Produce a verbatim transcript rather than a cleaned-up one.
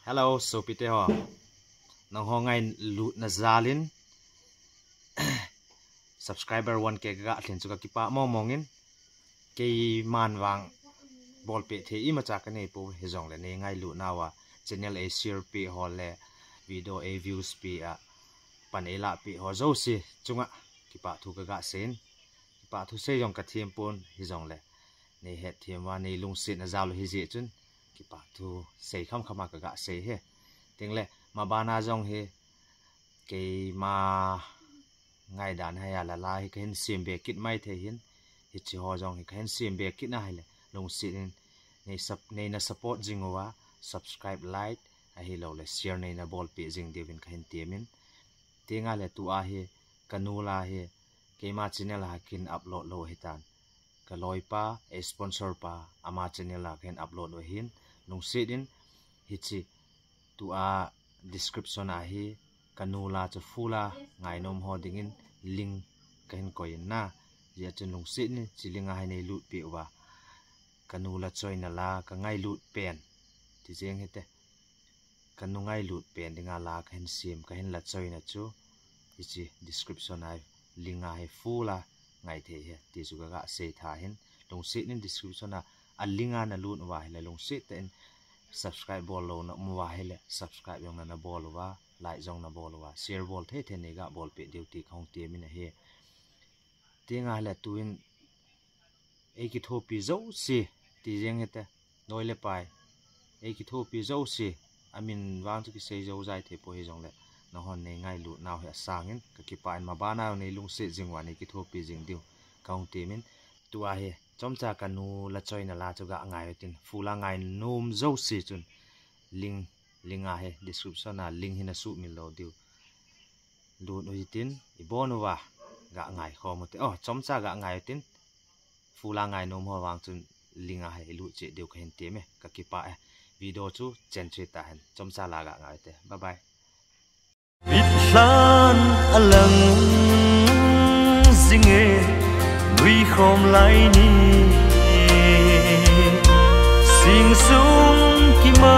Hello, sopite ho. Nangho ngailutna jal in subscriber one K kaga lhin chu kakipah mongmong in. Keiman vang bolpeh thei imacha kanei pou, hijongle nei ngailut nauva channel ei share peh ho le video ei views peh a pan ei lahpeh ho jouse chunga kipah thu kaga sei in. Kipah thu sei jong kathem pon, hijongle nei hetthem uva nei lungsetna jal u hijeh chun kipah thu sei khamkham a kaga sei e. Tengle mabana jong hi keima ngaidan hia la la hi kahin sem be kit mai thei hin, hiche ho jong hi kahin sem be kit na hile lungset in nei sup-, neina support jing uva, subscribe, like ahiloule share neina bolpeh jing diuvin kahin temin. Tengle tua hi kanu la hi keima channel a kahin upload lou ahitan, kaloipa, ei sponsor pa, ama channel a kahin upload u ahin, lungset in hiche tua description a hi kanu la chu full a ngainom ho dingin link kahin koi in na. Hijeh chun lungset in hiche link a hi nei lutpeh uva, kanu la choina la, kangailut pen ti jeng hite, kanu ngailut pen dinga la kahin sem, kahin la choina chu hiche description a link a hi full a ngai thei e ti chu kaga sei tha hin. Lungset in description a link a nalut uva hile lungset tah in subscribe bol lou naum uva hile subscribe jong nana bol uva, like jong nabol uva, share bol thei thei neiga bolpeh diu ti kahung temin ahi. Tengle tuin ei kithopi jouse ti jeng hite, noi le pai, ei kithopi jouse, amin vang chu kisei jou jai thei pou, hijongle nanghon nei ngailut nau hi asangin kakipah in, mabana nei lungset jing uva nei kithopi jing diu kahung temin. Tua hi chomcha kanu la choina la chu ga ngai utin, full a ngainom jouse chun link, link a hi description a link hi nasuhmil lou diu lut u hitin, ibon uva ga ngaikhom ute. O, chomcha ga ngai utin, full a ngainom ho vang chun link a hi ilut cheh diu kahin teme, kakipah e. Video chu chen chu hitahen, chomcha la ga ngai ute. Bye bye. Mitlhan alang jinge, nuikhom lai ni, singsung kima